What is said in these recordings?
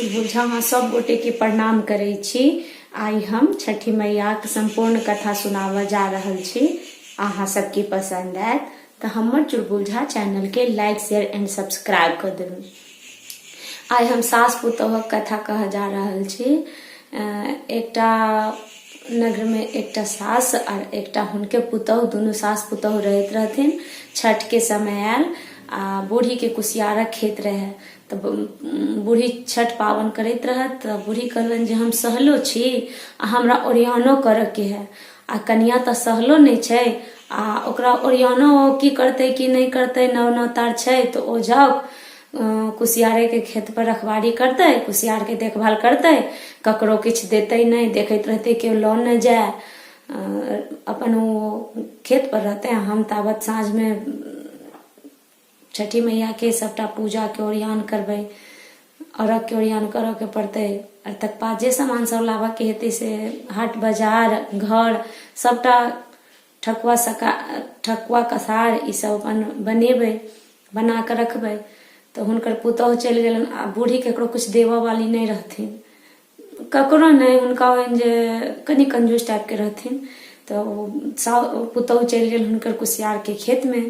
चुलबुल झा अहाँ सब गोटे के प्रणाम करै छी। आइ हम छठि मैयाक सम्पूर्ण कथा सुनाबऽ जा रहल छी। अहाँ सबके पसंद आयत तऽ हमर चुलबुल झा चैनल के लाइक शेयर एंड सब्सक्राइब कऽ देबै। आइ हम सास पुतोहक कथा कहऽ जा रहल छी। एकटा नगर में एकटा सास आर एकटा हुनके पुतोह, दुनू सास पुतोह रहैत रहथिन। छठ के समय आयल आ बूढ़ी के कुसियारक खेत रहे, तऽ बूढ़ी छठ पाबनि करैत रहत। तऽ बूढ़ी कहलनि जे हम सहलो छी आ हमरा ओरियानो करऽके है, आ कनिया तऽ सहलो नहि छै आ ओकरा ओरियानो की करतै की नहि करतै, नव नवतार छै, तऽ ओ जाउ कुसियारेके खेत पर रखबारी करतै, कुसियारके देखभाल करतै, ककरो किछु देतै नहि, देखैत रहतै केओ लऽ नहि जाय, अपन ओ खेत पर रहतै। हम ताबत साँझमे छठि मैयाके सभटा पूजाके ओरियान करबै, अर्घके ओरियान करऽके पड़तै, आओर तकर बाद जे सामान सब लाबऽके हेतै से हाट बाजार घर सभटा ठकुआ सका ठकुआ कसार ई सब अपन बनेबै, बना कऽ रखबै। तऽ हुनकर पुतोहु चलि गेलनि आ बूढ़ी ककरो किछु देबऽ वाली नहि रहथिन, ककरो नहि। हुनका होइन जे कनि कंजूस टाइपके रहथिन। तऽ ओ सा पुतोहु चलि गेल हुनकर कुसियारके खेतमे।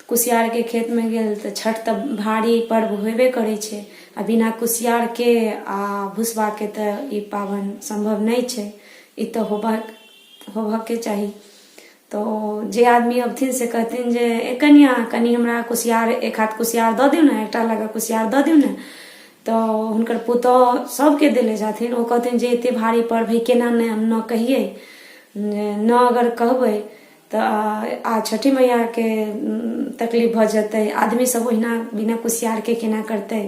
कुसियारके खेतमे गेल तऽ छठ तऽ भारी पर्व होयबे करै छै आ बिना कुसियारके आ भुसबाके तऽ ई पाबनि सम्भव नहि छै, ई तऽ होबाक होबऽके चाही। तऽ जे आदमी अबथिन से कहथिन जे ए कनिआ, कनि हमरा कुसियार, एक हाथ कुसियार दऽ दियौ ने, एकटा लगा कुसियार दऽ दियौ ने। तऽ हुनकर पुतोहु सभके देले जाथिन। ओ कहथिन जे एते भारी पर्व हइ, केना नहि हम न कहियै? न अगर कहबै तऽ आ छठि मैयाके तकलीफ भऽ जेतै, आदमी सब ओहिना बिना कुसियारके केना करतै?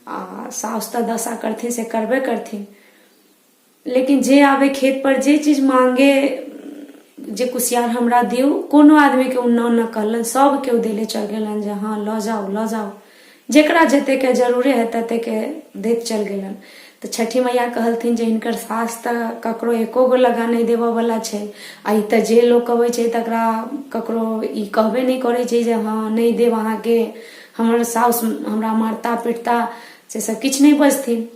आ साउस तऽ दशा करथिन से करबे करथिन। लेकिन जे आबै खेत पर, जे चीज मांगे जे कुसियार हमरा दियौ, कोनो आदमीके ओ न न कहलनि, सबके ओ देले चलि गेलनि जे हँ लऽ जाउ, लऽ जाउ। जकरा जतेकके जरूरे है ततेकके दैत चलि गेलनि। तऽ छठि मैया कहलथिन जे हिनकर सास तऽ ककरो एको गो लगा नहि देबऽवला छै, आ ई तऽ जे लोक अबै छै तकरा ककरो ई कहबे नहि करै छै जे हँ नहि देब अहाँके, हमर साउस हमरा मारता पिटता, से सब किछु नहि बजथिन।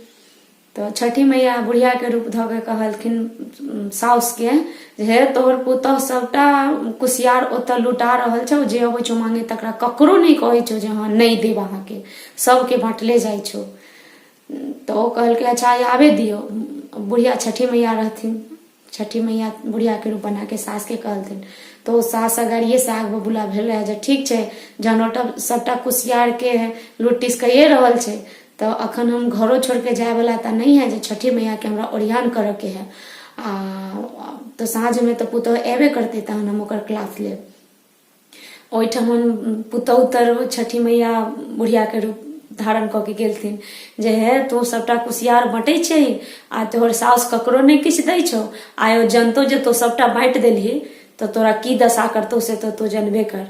तऽ छठि मैया बुढ़ियाके रूप धऽ के कहलखिन साउसके जे हे, तोहर पुतोहु सभटा कुसियार ओतऽ लुटा रहल छौ, जे अबै छौ मांगे तकरा ककरो नहि कहै छौ जे हँ नहि देब अहाँके, सबके बाँटले जाइ छौ। तऽ ओ कहलकै अच्छा आबे दियौ। बुढ़िया छठि मैया रहथिन। छठि मैया बुढ़ियाके रूप बनाके सासके कहलथिन, तऽ ओ सास अगाड़िएसँ आग बबूला भेल रहै जे ठीक छै, जहन ओटा सभटा कुसियारके लुटिस कैए रहल छै तऽ अखन हम घरो छोड़िके जायवला तऽ नहि है, जे छठि मैयाके हमरा ओरियान करऽके है, आ तऽ साँझमे तऽ पुतोहु अयबे करतै, तहन हम ओकर क्लास लेब। ओहिठाम पुतहु तर छठि मैया बुढ़ियाके रूप धारण कऽ के गेलथिन जे हे, तू सभटा कुसियार बँटै छै आ तोहर साउस ककरो नहि किछु दै छौ, आइ ओ जनतौ जे तू सभटा बाँटि देलही तऽ तोरा की दशा करतौ से तऽ तू जनबे कर।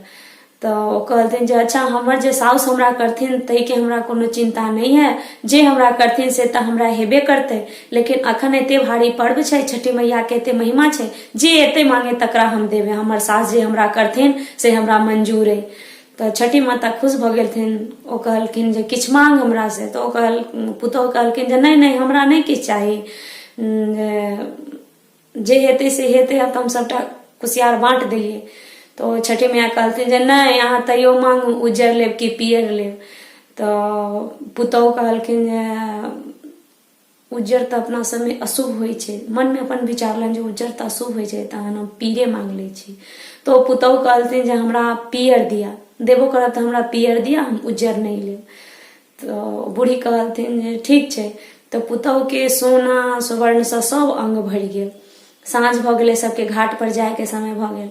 तऽ ओ कहलथिन जे अच्छा, हमर जे साउस हमरा करथिन ताहिके हमरा कोनो चिन्ता नहि है, जे हमरा करथिन से तऽ हमरा हेबे करतै, लेकिन अखन एते भारी पर्व छै, छठि मैयाके एते महिमा छै, जे एतै मांगे तकरा हम देबै, हमर सास जे हमरा करथिन से हमरा मंजूर अइ। तऽ छठि माता खुश भऽ गेलथिन। ओ कहलखिन जे किछु मांग हमरा से। तऽ ओ कहल पुतोहु कहलखिन जे नहि नहि, हमरा नहि किछु चाही, जे हेतै से हेतै, आब तऽ हम सभटा कुसियार बाँटि देलियै। तऽ ओ छठि मैया कहलथिन जे नहि, अहाँ तैयो मांगू, उज्जर लेब कि पियर लेब? तऽ पुतोहु कहलखिन जे उज्जर तऽ अपना सबमे अशुभ होइ छै। मनमे अपन विचारलनि जे उज्जर तऽ अशुभ होइ छै, तहन हम पीरे मांगि लै छी। तऽ ओ पुतोहु कहलथिन जे हमरा पियर दिअ, देबो करब तऽ हमरा पियर दिअ, हम उज्जर नहि लेब। तऽ बूढ़ी कहलथिन जे ठीक छै। तऽ पुतोहुके सोना सुवर्णसँ सब अङ्ग भरि गेल। साँझ भऽ गेलै, सबके घाट पर जायके समय भऽ गेल,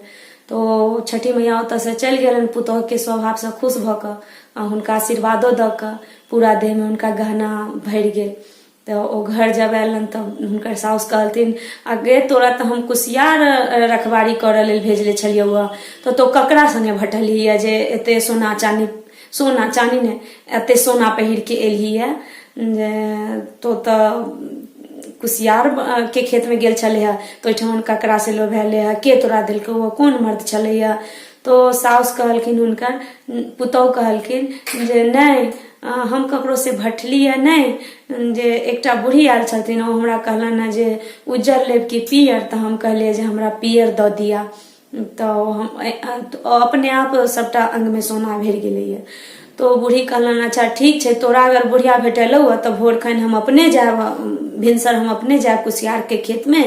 तऽ ओ छठि मैया ओतऽसँ चलि गेलनि पुतोहुके स्वभावसँ खुश भऽ कऽ आ हुनका आशीर्वादो दऽ कऽ। पूरा देहमे हुनका गहना भरि गेल। तऽ ओ घर जब अयलनि तऽ हुनकर साउस कहलथिन, आ गे, तोरा तऽ हम कुसियार रखबारी करऽ लेल भेजले छलियौ हँ, तऽ तोँ ककरा सङ्गे भटलही यऽ जे एते सोना चानी, सोना चानी नहि, एते सोना पहिर के एलही यऽ? जे तो तऽ कुसियार के खेतमे गेल छलै हँ, तऽ ओहिठाम ककरा से लोभेले हँ? के तोरा देलकौ? कोन मर्द छलैया? तो साउस कहलखिन, हुनकर पुतोहु कहलखिन जे नहि हम ककरो से भटलियै नहि जे एकटा बूढ़ी आयल छलथिन, ओ हमरा कहलनि हँ जे उज्जर लेब कि पियर? तऽ हम कहलियै जे हमरा पियर दऽ दिअ। तऽ हम अपने आप सभटा अङ्गमे सोना भरि गेलैए। तऽ ओ बूढ़ी कहलनि, अच्छा ठीक छै, तोरा अगर बुढ़िया भेटलौ हँ तऽ भोर खन हम अपने जायब, भिनसर हम अपने जायब कुसियारके खेतमे,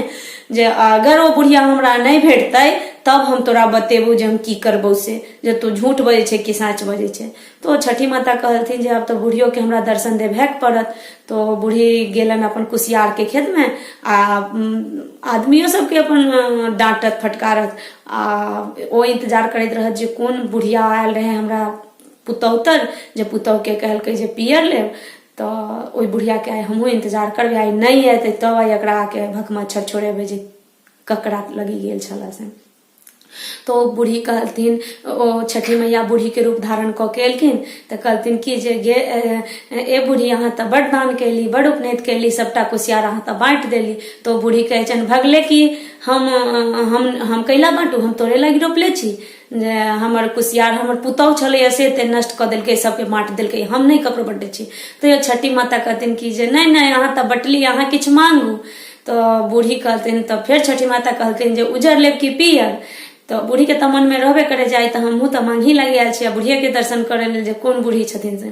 जे अगर ओ बुढ़िया हमरा नहि भेटतै तब हम तोरा बतेबौ जे हम की करबौ से, जे तू झूठ बजै छै कि साँच बजै छै। तऽ ओ छठी माता कहलथिन जे आब तऽ बुढ़ियोके हमरा दर्शन देबहेके पड़त। तऽ ओ बूढ़ी गेलनि अपन कुसियारके खेतमे आ आदमियो सबके अपन डाँटत फटकारत आ ओ इन्तजार करैत रहत जे कोन बुढ़िया आयल रहै हमरा पुतहु तर, जे पुतहुके कहलकै जे पियर लेब। तऽ ओहि बुढ़ियाके आइ हमहूँ इन्तजार करबै, आइ नहि एतै तब आइ एकरा आके भकमच्छर छोड़ेबै जे ककरा लगी गेल छलए से। तऽ ओ बूढ़ी कहलथिन, ओ छठि मैया बूढ़ीके रूप धारण कऽ के एलखिन तऽ कहलथिन कि जे गे ए बूढ़ी, अहाँ तऽ बड्ड दान कयली, बड्ड उपनैत कयली, सभटा कुसियार अहाँ तऽ बाँटि देली। तऽ ओ बूढ़ी कहै छनि, भगले कि हम हम हम कैला बाँटू? हम तोरे लागि रोपले छी, जे हमर कुसियार हमर पुतहु छलैए से एते नष्ट कऽ देलकै, सभके बाँटि देलकै, हम नहि ककरो बँटै छी। तैयो छठि माता कहथिन कि जे नहि नहि, अहाँ तऽ बँटली, अहाँ किछु माँगू। तऽ बूढ़ी कहलथिन, तऽ फेर छठि माता कहलथिन जे उजर लेब कि पियर? तऽ बूढ़ीके तऽ मनमे रहबे करे जाइ तऽ हमहूँ तऽ माँगही लागि आयल छी आ बुढ़िएके दर्शन करै लेल जे कोन बूढ़ी छथिन से।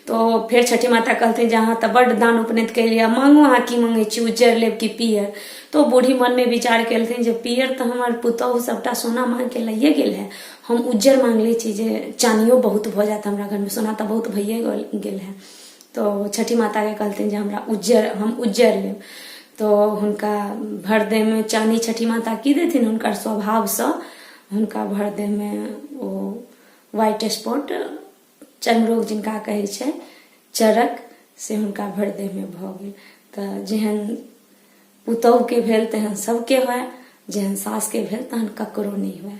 तऽ फेर छठि माता कहलथिन जे अहाँ तऽ बड्ड दान उपनैत केलियै, माँगू अहाँ की माँगै छी, उज्जर लेब कि पियर? तऽ ओ बूढ़ी मनमे विचार केलथिन जे पियर तऽ हमर पुतहु सभटा सोना माँगिके लैए गेल है, हम उज्जर माँगि लै छी जे चानियो बहुत भऽ जायत हमरा घरमे, सोना तऽ बहुत भइए गेल है। तऽ छठि माताके कहलथिन जे हमरा उज्जर, हम उज्जर लेब। तऽ हुनका भरि देहमे चानी छठि माता की देथिन, हुनकर स्वभावसँ हुनका भरि देहमे ओ व्हाइट स्पॉट, चर्मरोग जिनका कहै छै चरक, से हुनका भरि देहमे भऽ गेल। तऽ जेहन पुतहुके भेल तेहन सबके हुए, जेहन सासके भेल तेहन ककरो नहि हुए।